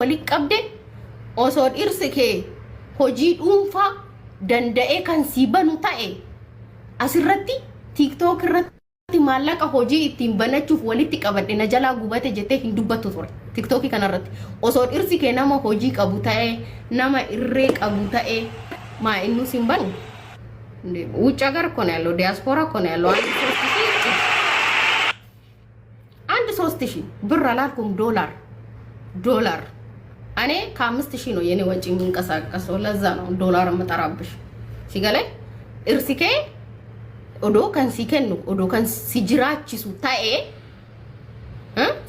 Walitti qabde osoo dhirsi kee hojii dhuunfaa danda'ee kan sii banu ta'e, asirratti TikTok irratti maallaqa hojii ittiin banachuuf walitti qabadhe na jalaa gubate jettee hin dubbattu ture. TikTokii kanarratti osoo dhirsi kee nama hojii qabu ta'e, nama irree qabu ta'e, maa innuu siin banu? ውጭ ሀገር እኮ ነው ያለው፣ ዲያስፖራ እኮ ነው ያለው። አንድ 3000፣ አንድ 3000 ብር አላልኩም፣ ዶላር ዶላር። እኔ ከ5000 ነው የኔ ወጪ የሚንቀሳቀሰው። ለዛ ነው ዶላር የምጠራብሽ። Si galee? Dhirsi kee odoo kan si kennu, odoo kan si jiraachisu ta'e,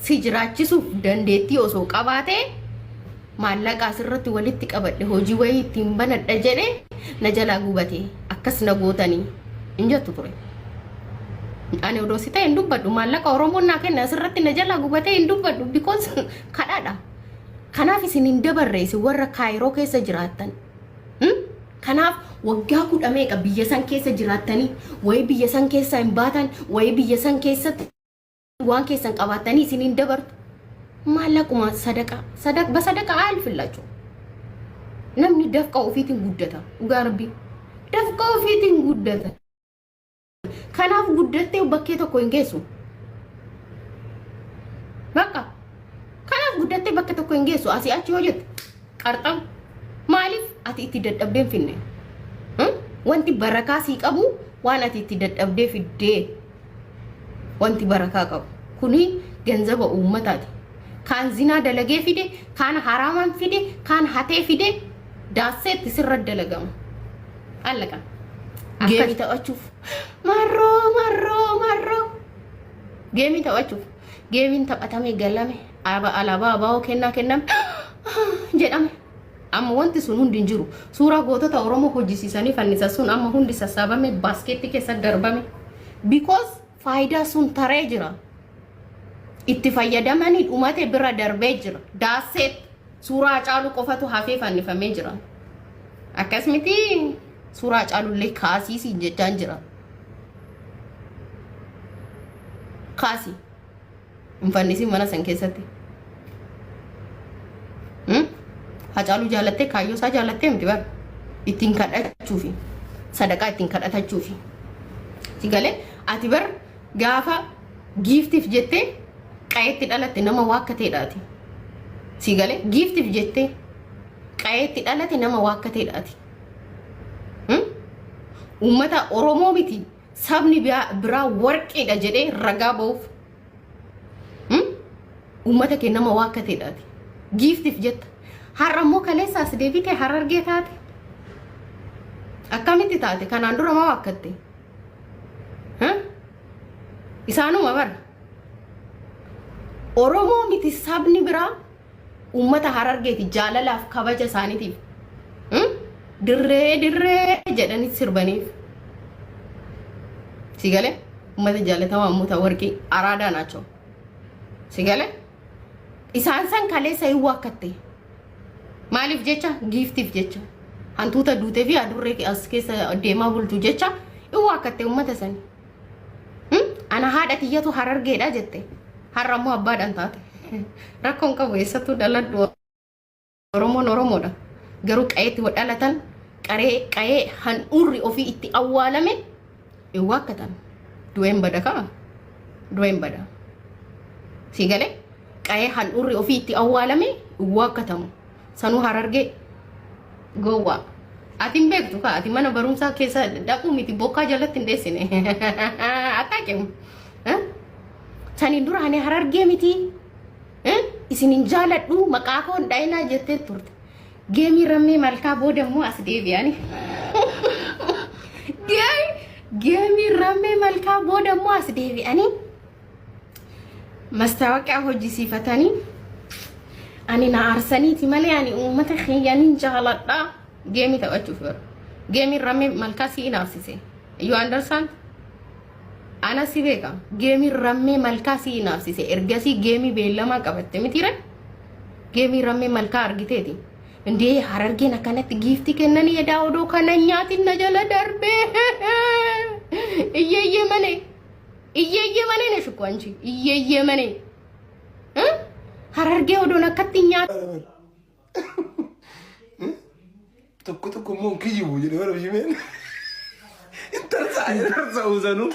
si jiraachisuuf dandeettii osoo qabaate, maallaqa asirratti walitti qabadhe hojii wayii ittiin banadha jedhe na jalaa gubate akkas na gootanii hin jettu ture. Ani odoo si ta'e hin dubbadhu. Maallaqa Oromoon naa kenne asirratti na jalaa gubatee hin dubbadhu, because kadhaadha. Kanaaf isin hin dabarre, isin warra Kaayiroo keessa jiraattan. Kanaaf waggaa kudha meeqa biyya san keessa jiraattanii wayii biyya san keessa hin baatan, wayii biyya san keessatti waan keessan qabaattanii isin hin dabartu. Maallaquma sadaqaa sadaq በሰደቃ አያልፍላችሁ። Namni dafqa ofiitiin guddata. Dhugaa Rabbii, dafqa ofiitiin guddata. Kanaaf guddattee bakkee tokko hin geessu. Bakka kanaaf guddattee bakka tokko hin geessu. Asii achi yoo jette qarxam. Maaliif? Ati itti dadhabdee hin finne. Wanti barakaa sii qabu waan ati itti dadhabdee fiddee wanti barakaa qabu. Kuni ganzaba uummataati. Kaan zinaa dalagee fide, kaan haraamaan fide, kaan hatee fide, daasseetti sirra dalagama. Allaqa. Geemii taphachuuf. Marroo marroo marroo. Geemii taphachuuf. Geemiin taphatamee galame. Alaabaa abaa'oo kennaa kenname jedhame. Amma wanti sun hundi hin jiru. Suuraa gootota Oromoo hojjisiisanii fannisan sun amma hundi sassaabame, baaskeetti keessa darbame. Because faayidaa sun taree jira. Itti fayyadamanii dhumate, bira darbee jira. Daasseet suuraa Hacaaluu qofatu hafee fannifamee jira. Akkasumatti suuraa Hacaalullee kaasiisiin jechaan jira. Kaasi. Hin fannisiin mana san keessatti. Hacaaluu jaalattee, kaayyoo isaa jaalattee miti bara. Ittiin kadhachuufi. Sadaqaa ittiin kadhatachuufi. Si galee? Ati bar gaafa giiftiif jettee qayeetti dhalatte nama waakkateedhaati. Si galee? Giiftiif jettee qayeetti dhalate nama waakkateedhaati. Uummata Oromoo miti, sabni biraa warqiidha jedhee ragaa ba'uuf. Uummata kee nama waakkateedhaati. Giiftiif jetta. Har'a immoo kaleessa as deebitee Harargee taate. Akkamitti taate? Kanaan dura maa waakkatte? Isaanuma bara. Oromoo miti, sabni biraa uummata Harargeeti jaalalaaf kabaja isaaniitiif. Dirree dirree jedhanii sirbaniif. Si galee? Uummata jaalatamaa, uummata warqii araadaa ናቸው. Si galee? Isaan san kaleessa hin waakkatte. Maaliif jecha? Giiftiif jecha. Hantuuta duutee fi adurree as keessa deemaa bultu jecha hin waakkatte uummata sani. Ana haadha tiyyatu Harargeedha jette. Har'a immoo abbaadhaan taate. Rakkoon qabu, eessattuu dhaladhu, Oromoon Oromoodha. Garuu qa'eetti dhalatan, qaree qa'ee handhuurri ofii itti awwaalame hin waakkatan. Du'een bada kaa? Du'een bada. Si galee? Qa'ee handhuurri ofii itti awwaalame hin waakkatamu. Sanuu Harargee gowwaa. Ati hin beektu kaa, ati mana barumsaa keessa dhaquu miti, bokkaa jalatti hin dheessine. Attaaqemu. Saniin dura ani Harargee miti. Isin hin jaaladhu, maqaa koo hin dhayinaa jettee turte. Geemii rammee malkaa booda immoo as deebi'ani. Geemii rammee malkaa booda immoo as deebi'anii mastaawoqiyaa hojjisiifatanii ani na aarsaniiti malee ani uummata kiyyanin jaaladha. Geemii taphachuuf yeroo. Geemiin rammee malkaa si inaafsise. You understand? Ana si beeka. Geemiin rammee malkaa si inaafsise. Ergasii geemii beellamaa qabatte mitiire? Geemii rammee malkaa argiteeti. Indee Harargeen akkanatti giiftii kennanii edaa, odoo kana nyaatin na jala darbee. Iyyeeyyee malee. Iyyeeyyee malee na shukku anchi. Iyyeeyyee malee. Harargee odoon akkatti nyaata. Tokko tokko immoo hin kijibu jedhe bara shimeen. Hin tarsa'a jedhe. Tarsa'uu sanuu.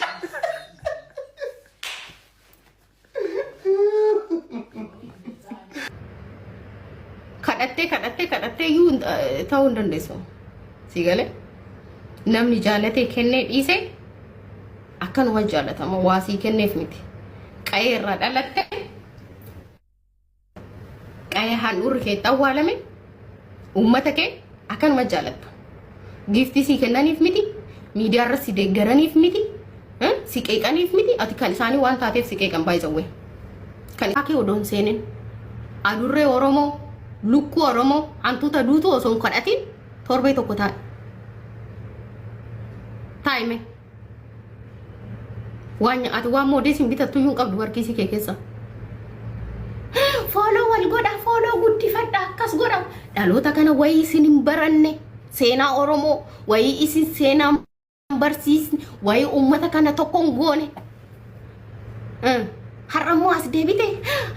Kadhattee kadhattee kadhattee iyyuu ta'uu hin dandeessu. Si galee? Namni jaalatee kennee dhiise akkanuma jaalatama waa sii kenneef miti. Qa'ee irraa dhalatte qa'ee handhuurri kee itti awwaalame uummata kee akkanuma jaalatta. Giiftii sii kennaniif miti, miidiyaa irra si deeggaraniif miti, si qeeqaniif miti, ati kan isaanii waan taateef si qeeqan baay'isawwee. Kan isaa kee odoo hin seenin adurree Oromoo, lukkuu Oromoo, hantuuta duutuu osoo hin kadhatin torbee tokko taa'e. Taa'ime. Waan ati waan moodees hin bitattu iyyuu hin qabdu warkiisii kee keessa. Follow wal godha, follow guddifadha, akkas godha. Dhaloota kana wayii isin hin baranne seenaa Oromoo, wayii isin seenaa hin barsiisne, wayii uummata kana tokko hin goone. Har'a immoo as deebite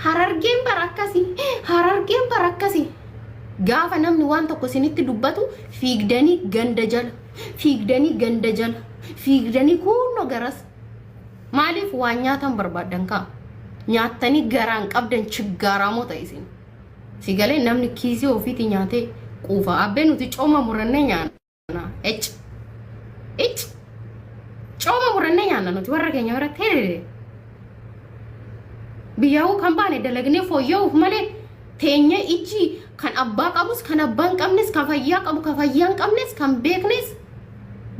Harargeen bara akkasii, Harargeen bara akkasii. Gaafa namni waan tokko isinitti dubbatu fiigdanii ganda jala, fiigdanii ganda jala, fiigdanii kuunnoo garas. Maaliif waan nyaatan barbaaddan kaa? Nyaattanii garaan qabdan chiggaaraamoo ta'e isin. Si galee namni kiisii ofiitii nyaatee quufa. Abbee nuti cooma murannee nyaanna. Ecc. Icc. Cooma murannee nyaanna nuti warra keenya biratti hiriire. Biyyaa'uu kan baane dalagnee fooyya'uuf malee teenya ijji kan abbaa qabus kan abbaa hin qabnes kan fayyaa qabu kan fayyaa hin qabnes kan beeknes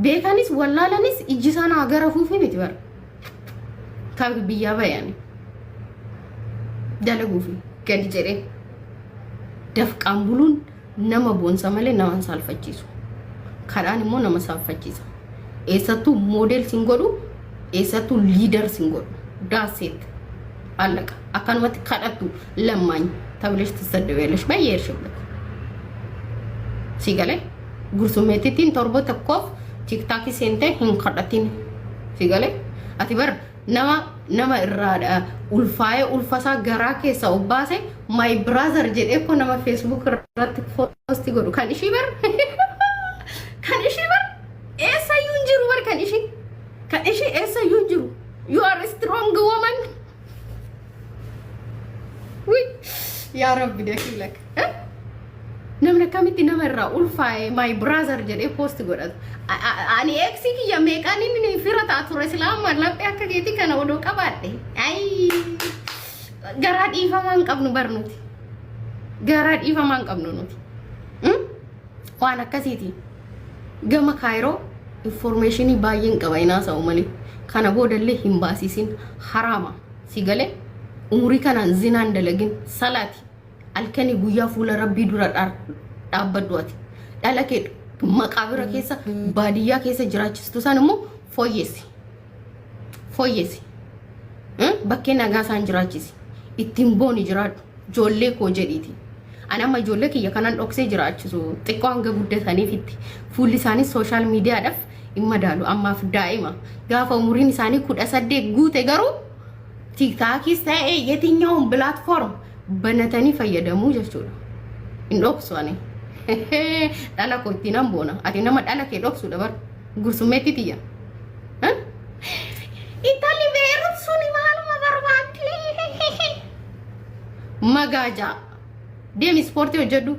beekanis wallaalanis ijji isaan haa garafuufi miti bara. Kan biyyaa bayani dalaguufi gadi jedhee dafqaan buluun nama boonsa malee nama hin saalfachiisu. Kadhaan immoo nama saalfachiisa. Eessattuu model sin godhu, eessattuu leader sin godhu. That's it አለቀ። Akkanumatti kadhattu ለማኝ ተብለሽ ትሰደቢያለሽ በየሄድሽበት። Si galee gursummeettittiin torba tokkoof TikTokii seentee hin kadhatin. Si galee ati bar nama nama irraa ulfaa'ee ulfasaa garaa keessa obbaase my brother jedhee ko nama Facebook irratti post godhu kan ishii bar kan ishii bar eessayyuu hin jiru bar kan ishii eessayyuu hin jiru. You are a strong woman. Wui, yaa Rabbi dakilak. Namni akkamitti nama irraa ulfaa'e my brother jedhee post godhatu. Ani ex kiyya meeqaan inni fira ta'a ture silaa laphee akka keetii kana odoo qabaadhe. Ayi garaa dhiifamaa hin qabnu bar nuti. Garaa dhiifamaa hin qabnu nuti. Waan akkasiiti. Gama Kaayiroo informationii baay'een qaba hin haasa'u malee. Kana boodallee hin baasisin haraama. Si galee umurii kanaan zinaan dalagin salaati. Halkanii guyyaa fuula rabbii dura dhaabbadhu ati. Dhala kee maqaabira keessa baadiyyaa keessa jiraachistu san immoo fooyyessi. Fooyyessi. Bakkee nagaa isaan jiraachisi. Ittiin booni jiraadhu. Ijoollee koo jedhiiti. Ani amma ijoollee kiyya kanan dhoksee jiraachisu xiqqoo hanga guddataniifitti fuulli isaanii social mediadhaaf hin madaalu ammaaf daa'ima. Gaafa umuriin isaanii 18 guute garuu TikTokis ta'e የትኛውን platform banatanii fayyadamuu jechuudha. Hin dhoksu ani. Dhala koo ittiin nan boona. Ati nama dhala kee dhoksuudha bar. Gursummeetti tiyya. Intalli Beerut suni maaluma barbaaddi? Magaajaa. Deemi ispoortii hojjedhu.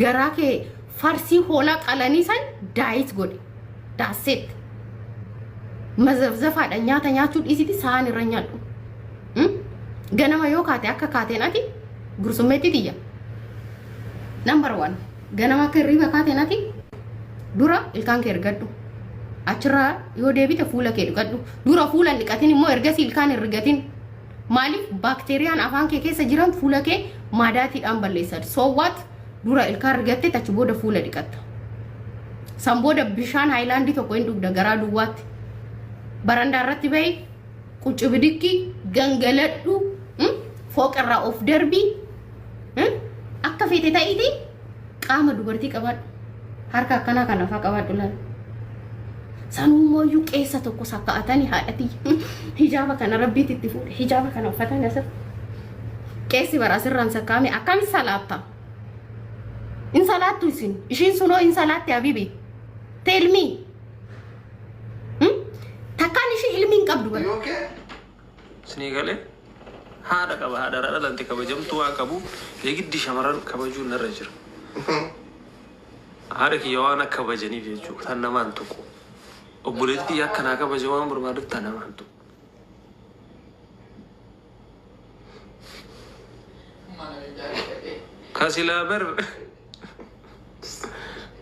Garaa kee farsii hoolaa qalanii san diet godhi. That's it. Mazafzafaadha nyaata nyaachuu dhiisiti sa'aan irra nyaadhu. Ganama yoo kaate akka kaateen ati gursummeetti tiyya. Number one ganama akka hirriba kaateen ati dura ilkaan kee ergadhu. Achirraa yoo deebite fuula kee dhiqadhu. Dura fuula hin dhiqatin immoo ergasii ilkaan hin rigatin. Maaliif baakteeriyaan afaan kee keessa jiran fuula kee maadaatiidhaan balleessan. So what? Dura ilkaan rigattee achi booda fuula dhiqatta. San booda bishaan haayilaandii tokko hin dhugda garaa duwwaatti. Barandaa irratti bahi qucubidikki gangaladhu fooqirraa of darbii akka feete ta'iiti qaama dubartii qabaadhu. Harka akkanaa kana fa'aa qabaadhu laala. Sanuumooyyuu qeessa tokko sakka'atanii haadhatii hijaaba kana rabbiitti itti fuudhe hijaaba kana uffatanii asirra. Qeessi bara asirraan sakkaa'ame akkami salaatta? Hin salaattu isin. Ishiin sunoo hin salaatti habibi. Tell me. Takkaan ishii ilmi hin qabdu bara. You okay? Isinii galee haadha qaba haadha irraa dhalante kabajamtuu waan qabuuf yeegiddi shamarran kabajuun narra jira. Haadha kiyya waan akka kabajaniif jechuudha tan namaan tuqu. Obboleettii tiyya akka naa kabaje waan barbaaduuf tan namaan tuqu. Ka silaa bar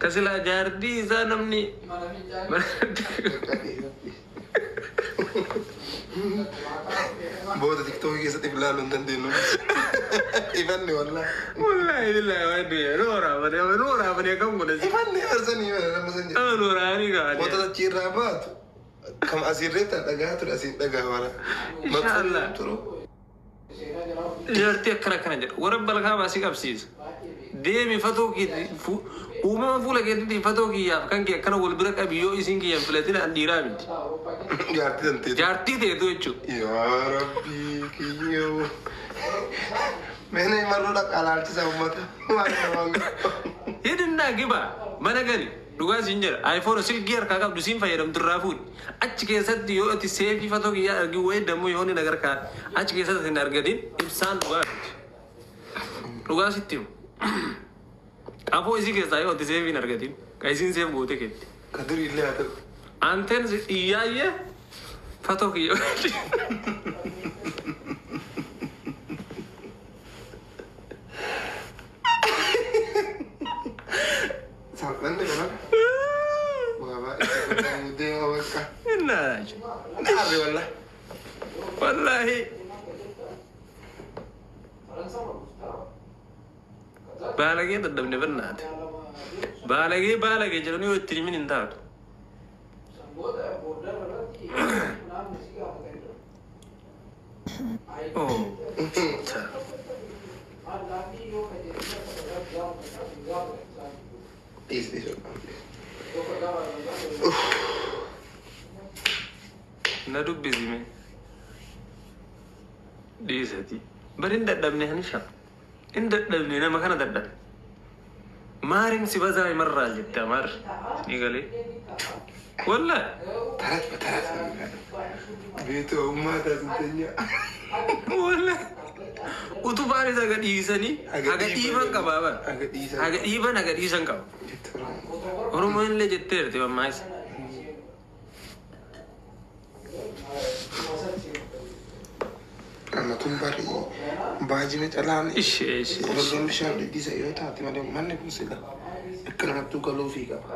ka silaa jaartii isaa namni Booda tiktookii keessatti if ilaaluu hin dandeenyu. Ifanni wallaahi. Wallaahi billaahi waan du'e nu waraabanii nu waraabanii akkam godha Ifanni arsanii nama san jedhu. nu waraabanii kaa'anii. Wanta achi irraa baatu kam asirree tan dhagaa ture asiin dhagaa wala. Inshaallah. Turu. Jaartii akkana akkana jedha. Warra balkaa baasii qabsiisa. Deemi fatoo keetti uumama fuula keetti fatoo kiyyaaf kan kee akkana wal bira qabi yoo isiin kiyyan filatin an dhiiraa miti. Jaartii tan teetu. Jaartii teetu jechuudha. Yaa Rabbii kiyyoo. Mene marroo dhaqa alaalchisa uummata. Waan namaan Hidhinnaa giba mana gali dhugaa siin jedha. iPhone silkii harkaa qabdu siin fayyadamtu irraa fuudhi. Achi keessatti yoo ati seefii fatoo kiyyaa argi wayii dammoo yoo inni nagar kaa achi keessatti hin argatin ibsaan dhugaa miti. Dhugaa sitti himu. Qafoo isii keessaa yoo ati seefii hin argatin ka isiin seef goote keetti. Ka durii illee haa ta'u. Anteen iyyaayyee fatoo kiyya. Salphanni kana. Waa baay'ee godhamu deema bakka. Innaa Dhaabbe wallaahi. Wallaahi. Baalagee dadhabne bannaate. Baalagee baalagee jedhanii yoo itti himin hin taatu. Oh. Dhiis dhiis. Na dubbisime. Dhiisati. Bari hin dadhabne hanisha. Hin dadhabne nama kana dadhabe. Maarin si bazaa himarraa jette amaarri. Ni galee. Wallaahi. Tarat tarat. Beetu uummata sintenya. Wallaahi. Utubaan isa haga dhiisanii haga dhiiban qaba bara. Haga dhiisan. Haga dhiiban haga dhiisan qaba. Oromoon illee jetteerti mammaaksa. Amma tun bari baajina calaan Ishee ishee. qulqulluun bishaan dhiisa yoo taate malee manni kun sila akka namattuu galuufii qaba.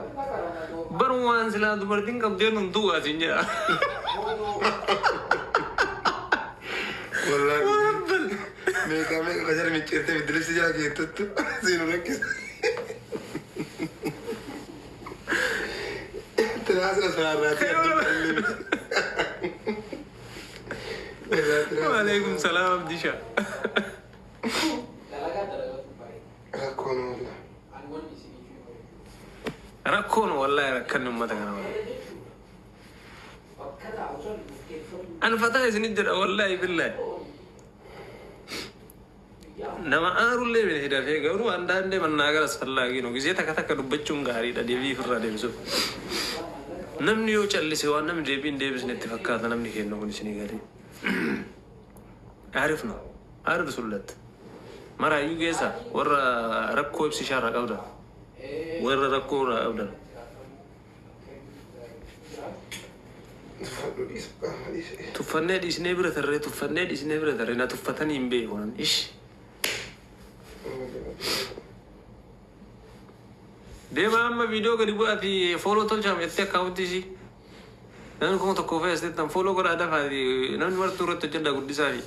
Baru waan silaa dubartiin qabdee nun du'aa siin jedha. Wallaahi meeqa meeqa qajara micciirtee biddilibsi jala keettattu siin rakkisa. Tiraasina saraarraatee addunyaa miti. Waalaikum salaam Abdisha. Rakkoon wallaahi. Rakkoon wallaahi rakkanni uummata kana wallaahi. An fataa isinit jedha wallaahi billaahi. Nama aarullee miti dafee garuu አንዳንዴ መናገር አስፈላጊ ነው። ጊዜ takka takka dubbachuun gaariidha deebii ofirraa deebisuuf. Namni yoo callise waan namni deebii hin deebisne itti fakkaata namni kennu kun isinii galee. Aarif ነው aarif sullat. Maraayyuu keessa warra rakkoo ibsishaa irraa qabdan. Warra rakkoo irraa qabdan. Tuffadhu dhiisa qaama dhiisa. Tuffannee dhiisnee bira tarree tuffannee dhiisnee bira tarree na tuffatanii hin beeku nan ish. Deema amma viidiyoo gadi bu'aati follow tolchaam jettee akkaawuntii ishii. Namni 1000 fe'e asitti follow godhaa dafaati namni martuu irratti hojjedhaa guddisaa fi.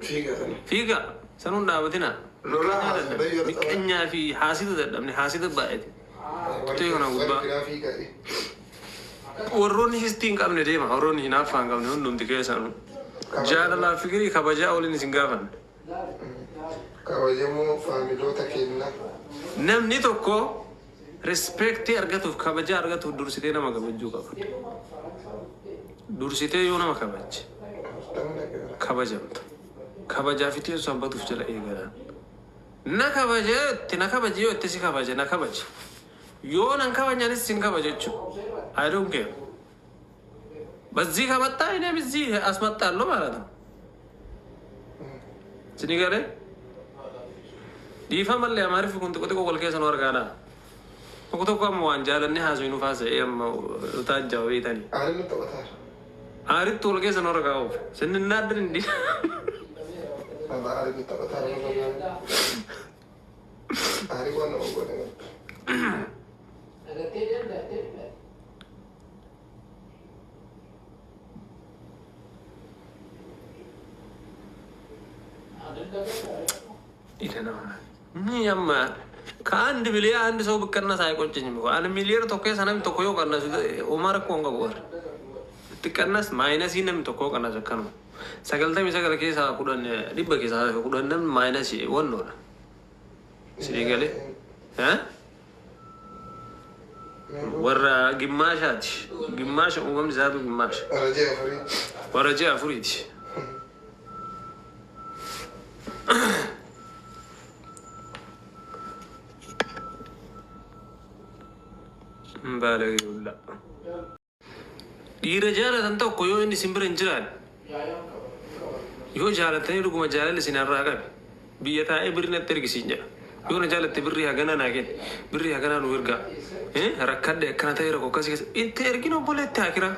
Fiigaa sana. Fiiga sanuun dhaabatina. Lolaa haasa'aa Miqqanyaa fi haasida dadhabne haasida baay'ate. Tuttee kana gubbaa. Fiigaa. Warroonni histii hin qabne deema warroonni hinaaffaa hin qabne hundumti keessanuu. Jaalalaa fikirii kabajaa waliin isin gaafanne. Kabajamoo faamiloota keenyaa. Namni tokko rispeektii argatuuf kabajaa argatuuf dursitee nama kabajuu qaba. Dursitee yoo nama kabajje kabajamta. Kabajaa fi teessoo hambatuuf jala eegalan. Na kabaja yoo itti na kabaje yoo itti si kabaje na kabaje. Yoo nan kabajaanis sin kabaja jechuudha. I don't care. በዚህ ከመጣ እኔም እዚህ አስመጣለሁ ማለት ነው። Isinii galee dhiifamallee Amaariffi kun xiqqoo xiqqoo wal keessa nu argaadha. Tokko tokko amma waan jaalannee haasofnu faasa'ee amma utaajjaa beetanii. Aariin nu taphataara. Aaritti wal keessa nu argaa oofu. Sinninnaaddan hindi. Aariin nu taphataara. Aarii waan nama godhe. Ni amma ከአንድ ቢሊዮን አንድ ሰው ብቀነስ አይቆጨኝም እኮ። አንድ ሚሊዮን tokko keessa namni tokko yoo qannasu homaa rakkoo hin qabu warra. Itti qannas minusii namni tokko yoo qannas akkanuma. 99 keessaa 10, 100 keessaa 10 namni minusii wannoodha. Isinii galee? Warra gimmaashaati. Gimmaasha uumamni isaatu gimmaasha. Warra ji'a afurii. Warra ji'a afuriiti. Baala Dhiira jaalatan tokko yoo inni isin bira hin jiraanne, yoo jaalatanii dhuguma jaalalli isin irraa qabe, biyya taa'ee birri natti ergisiin jedha. Yoo na jaalatte birrii haganaa naa kenni, birrii haganaa nu ergaa, rakkadhe akkana ta'e rakkoo akkasii keessa itti ergin obboleetti akira.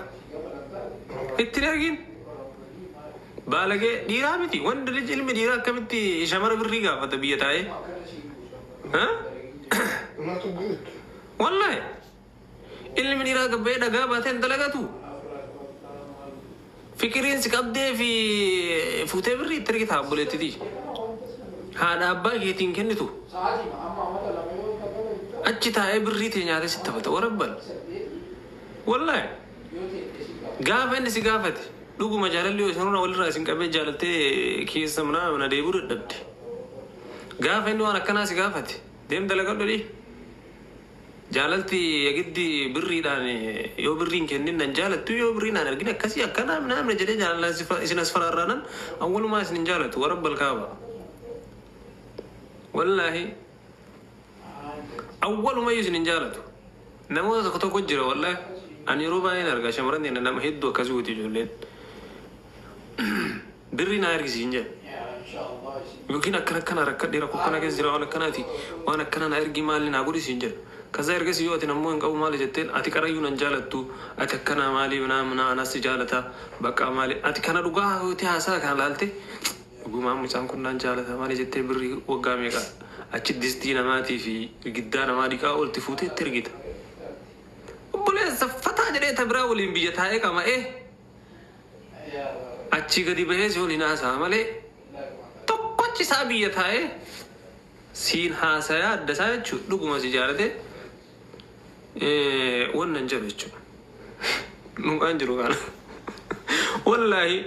Itti ergin. Baalagee dhiiraa miti wanda ilmi dhiiraa akkamitti shamara birrii gaafata biyya taa'ee? Not good. Wallahi. Ilmi dhiiraa gabbee dhagaa baatee hin dalagatu. Fikiriin si qabdee fi fuutee birrii itti ergita obboleettiti. Haadha abbaa keetiin kennitu. Achi taa'ee birrii tee nyaatee si taphata warabbal. Wallahi. Gaafa inni si gaafate dhuguma jaalalli yoo isin walirraa isin qabee jaalattee keessa mana deebuu dadhabde. Gaafa inni waan akkanaa si gaafate deem dalagadhu dhii. Jaalalti giddi birriidhaan yoo birriin kennin nan jaalattu, yoo birriin aan argin akkasii akkanaa ምናምን jedhee jaalala isin as faraarraanan awwalumaa isin hin jaalatu warabbal kaaba. Wallaahi awwalumayyuu isin hin jaalatu. Namoota tokko tokko jira, wallaahi ani yeroo baay'een argaa shamarran teenya nama hedduu akkasii gooti ijoolleen. Birrii naa ergisiin jedha. Yookiin akkana akkana rakkadhee rakkoo akkana keessa jira, waan akkanaati, waan akkana na ergi, maali naa godhi siin jedha. Kaza ergasii yoo ati nammoo hin qabu maali jetteen, ati qarayyuu nan jaalattu, ati akkana maali ምናምን anas si jaalata bakka maali ati kana dhugaa hooti haasaa kana laalte dhugumaan mucaan kun naan jaalata maali jettee birrii waggaa meeqa achi distii namaatii fi giddaa namaa dhiqaa oolti fuutee itti ergita. Obboleessa fataa jedhee ta biraa waliin biyya taa'ee qama'ee achi gadi bahee si waliin haasa'a malee tokkochi isaa biyya taa'ee siin haasayaa adda isaa jechuudha, dhuguma si jaalate wannan jedhu jechuudha. Dhugaan jiru kana. Wallaahi.